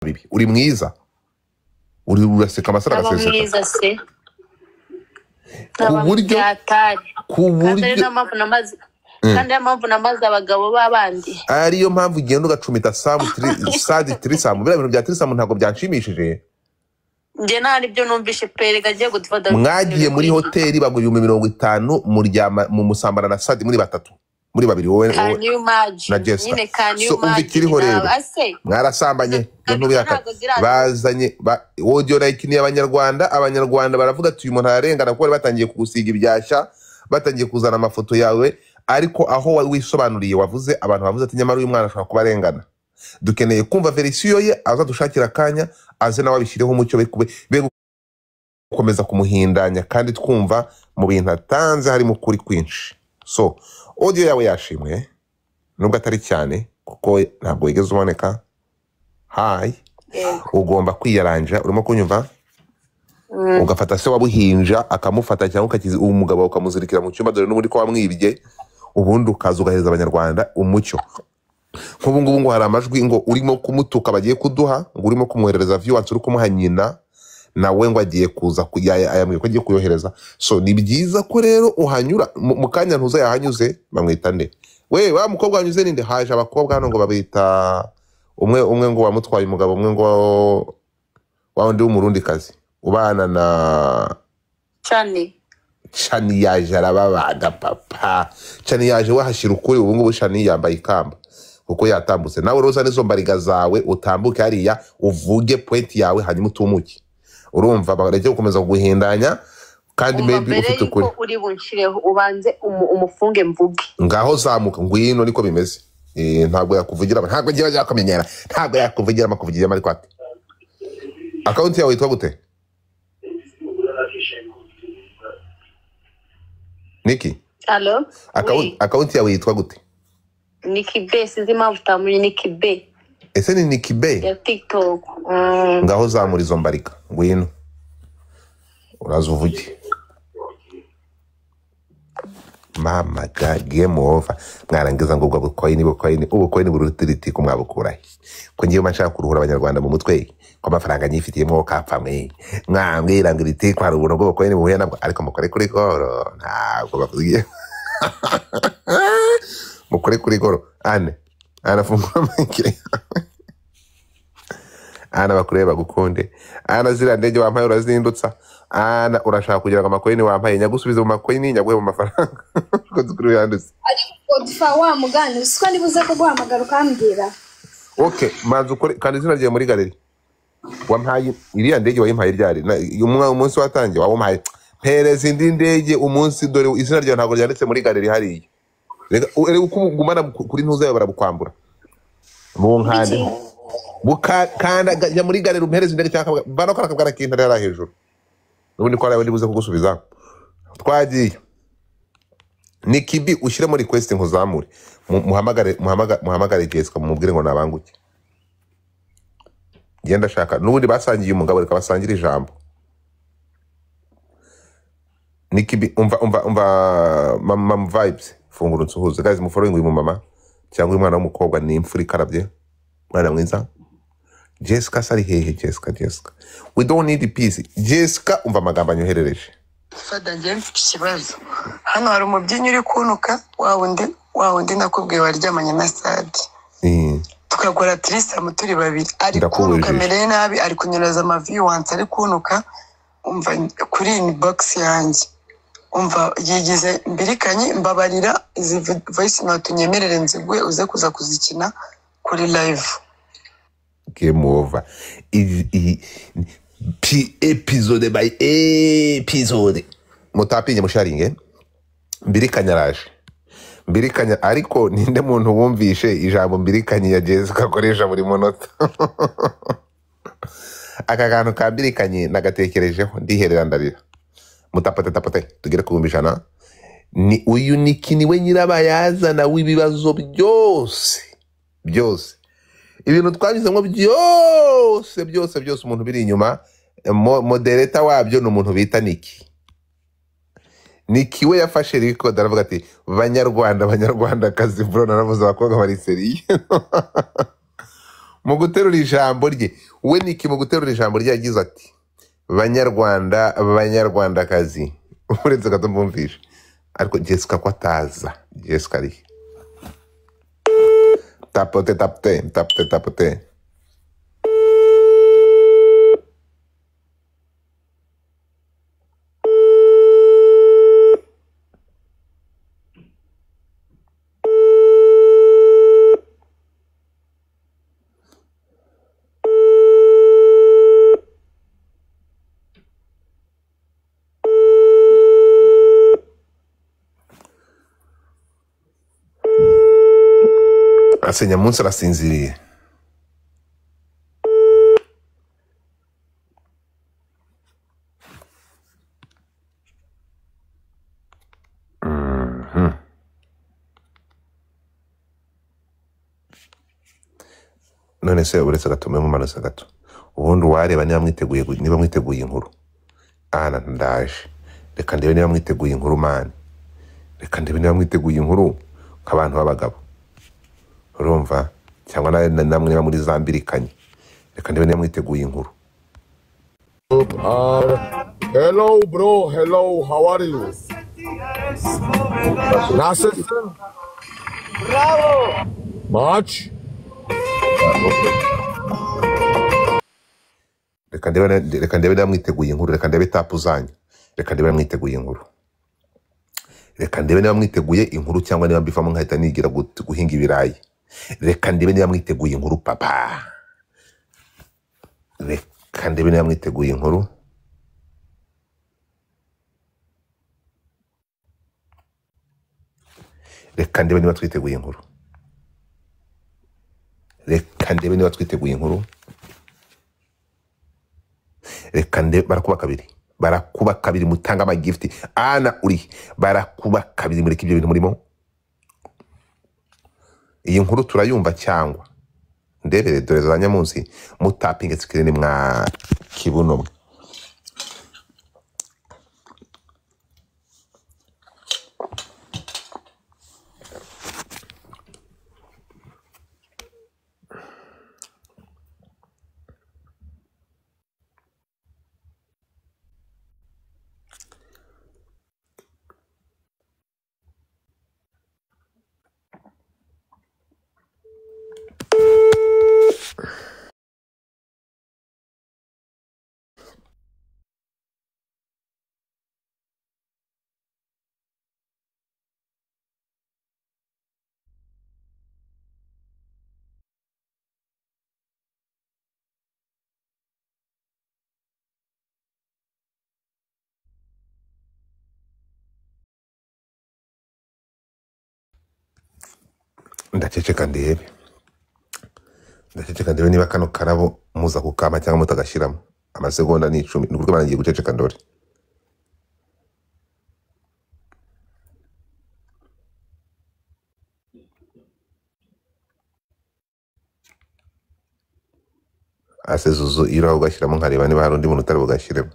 bibi. Uri mwiza, uri uraseka amasaro Aba agaseseka mwiza se. Ku Aba buryo byatari. Ku Kandi ari buryo nayo mpamvu namaze, kandi ariyo mpamvu namaze abagabo b'abandi. Ariyo mpamvu ugenda ugacumita samu sadi tirisamu. Biriya bintu bya tirisamu ntabwo byanshimishije. Njye nta nibyo numvishe pe, reka agiye gufata. Mwagiye muri hoteli baguha 50,000, muryama mu musambana na sadi muri batatu, muri babiri, wowe Can wowe you imagine? na Jessica. Nyine can you So umva imagine ikiriho rero. Nawe ase Mwarasambanye ibyo ntabwo ntubihakane. Ntabwo ziraza. Bazanye audio nayikiniye abanyarwanda. Abanyarwanda baravuga ati uyu muntu ararengana, kuko bari batangiye kugusiga ibyashya, batangiye kuzana amafoto yawe. Ariko aho wisobanuriye wavuze, abantu bavuze ati nyamara uyu mwana ashobora kuba arengana, dukeneye kumva verisiyo ye, azadushakira akanya aze nawe abishyireho umucyo, be gukomeza kumuhindanya, kandi twumva mu bintu atanze harimo ukuri kwinshi. So audio yawe yashimwe nubwo atari cyane, kuko ntabwo wigeze uboneka. Hayi. Yego. Ugomba kwiyaranja, urimo kunyumva? Mm. Ugafata se wabuhinja akamufata, cyangwa ukakiza uwo mugabo ukamuzirikira mu cyumba, dore n'ubundi ko wamwibye, ubundi ukaza ugahereza abanyarwanda umucyo. Nk'ubu ngubu ngo hari amajwi ngo urimo kumutuka bagiye kuduha, ngo urimo kumwoherereza viewers, uri kumuha nyina nawe, ngo agiye kuza ayambwiye ko agiye kuyohereza. So ni byiza ko rero uhanyura mu kanya ntuza yahanyuze. Bamwita nde we wa mukobwa wanyuze? Ninde? Haje abakobwa hano ngo babita umwe umwe ngo wamutwaye umugabo, umwe ngo wa wundi w'umurundi kazi ubana na Chani. Shani yaje arababaga papa. Shani yaje wahashyira ukuri. Ubu ngubu Shani yambaye ikamba kuko yatambutse. Nawe roza n'izo mbariga zawe, utambuke hariya uvuge point yawe, hanyuma utumuke. Urumva bareke gukomeza kuguhindanya kandi Umva maybe mbere ufite yuko ukuri. Uri bunshireho ubanze umufunge mvuge. Ngaho zamuka, ngwino, niko bimeze. Ntabwo yakuvugira, ntabwo agiye yakumenyera, ntabwo yakuvugira amakuvugiramo. Ariko ati account yawe yitwa gute, Niki? Allo? Oui. Account yawe yitwa gute? Niki B, sinzi impamvu utamuye Niki B. Ese ni Niki B? Ya TikTok. Ngaho zamura izo mbarika, ngwino uraza uvuge. Mama ga, game over. Mwarangiza ngo ubwo bukoini, bukoini, ubukoini burutiriti ko mwabukurahe? Ko ngiye mba nshaka kuruhura abanyarwanda mu mutwe, ko amafaranga nyifitiyemo kapfa mwe mwambwira ngo iriti ko hari ubuntu bw'ubukoini buhuye nabwo. Ariko mukore kuri goro, ntabwo bavugiye mukore kuri goro. Ane anafungura mic. Ana bakureba bagukunde. Ana, ziriya ndege wampaye urazindutsa. Ana, urashaka kugira ngo amakoini wampaye nyagusubize mu makoini, nyaguhe mu mafaranga ko kuri yandutse? Godfa, wa mugani usiko nibuze kuguhamagara ukambwira. Okay, manza ukore kandi izina ryawe muri galeri. Wampaye iriya ndege, wayimpaye ryari? Umunsi watangiye wamumpaye mpereza indi ndege umunsi. Dore izina ryawe ntabwo ryanditse muri galeri hariya. Reka reka uko ugumana kuri ntuza yawe barabukwambura mu nkande. Biki? Bukanda jya muri galeri umpereza indege, cyangwa bano kora akabwana k'intare hariya hejuru, n'ubundi ko hariya ndibuze kugusubiza. Twagiye ni kibi, ushyire muri request nkuzamure. Muhamagare, muhamagare Jessica, mumubwire ngo nabanguke. Ngenda ashaka n'ubundi basangiye umugabo, reka basangire ijambo. Nikibi, umva, umva, umva mama vibes, fungura unsuhuze. Guys, mufollowing uyu mumama cyangwa uyu mwana w'umukobwa, ni imfura ikarabye, mwana mwiza. Jessica sari hehe? Jessica, Jessica, we don't need peace. Jessica, umva amagambo anyoherereje. Fada, njyewe mfite ikibazo hano. Hari umubyinnyi uri kuntuka, wa wundi, wa wundi nakubwiye waryamanye na Sadi, tukagura tirisamu turi babiri. Ari kuntuka. Ndakubujije. Amereye nabi, ari kunyereza amavi wansi, ari kuntuka. Umva kuri inbox yanjye, umva yigize mbirikanye. Mbabarira, izi voice note unyemerere nziguhe uze kuza kuzikina kuri live. Game over. Iyi episode by episode mutapinge musharinge. Mbirikanya araje, mbirikanya. Ariko ninde muntu wumvishe ijambo mbirikanye ya Jessica akoresha buri munota? Aka kantu ka mbirikanye nagatekerejeho ndiherera ndarira. Mutapote tapote tugere ku 100,000. Ni uyu Niki, niwe nyirabayazana w'ibibazo byose, byose ibintu twanyuzemo, byose byose byose. Umuntu biri inyuma, moderator wabyo ni umuntu bita Niki. Niki we yafashe record aravuga ati banyarwanda, banyarwandakazi, bro, naravuze abakobwa bari sérieux. Mu guterura ijambo rye, we Niki mu guterura ijambo rye yagize ati: banyarwanda, banyarwandakazi, uretse gato mbumvishe, ariko Jessica ko ataza, Jessica ari he? Tapote tapote tapote tapote. Asenya munsi arasinziriye. None se uretse gato mumanutse gato, ubundi uwareba niba mwiteguye niba mwiteguye inkuru. Ana ndaje, reka ndebe niba mwiteguye inkuru mani, reka ndebe niba mwiteguye inkuru nk'abantu b'abagabo, urumva, cyangwa namwe niba muri zambirikanye, reka ndebe niba mwiteguye inkuru. Hello, bro. Hello, how are you? Nasılsın? Bravo. Maç. Reka ndebe niba mwiteguye inkuru, reka ndebe tapu zanyu, reka ndebe niba mwiteguye inkuru, reka ndebe niba mwiteguye inkuru, cyangwa niba mbivamo nkahita nigira guhinga ibirayi. Reka ndebe niba mwiteguye inkuru papa, reka ndebe niba mwiteguye inkuru, reka ndebe niba twiteguye inkuru, reka ndebe niba twiteguye inkuru, reka ndebe. Barakuba kabiri, barakuba kabiri, mutanga amagifti. Ana uri, barakuba kabiri, mureke ibyo bintu murimo. Iyi nkuru turayumva cyangwa ndebere dore za nyamunsi mutapinge screen mwa kibuno mwe. Ndaceceka ndebe, ndaceceka ndebe niba kano karabo muza kukama cyangwa mutagashyiramo. Amasegonda ni 10, ni ukuvuga barangiye guceceka ndore. Ase zuzu iyo uraho ugashyiramo nkareba niba hari undi muntu utari bugashyiremo.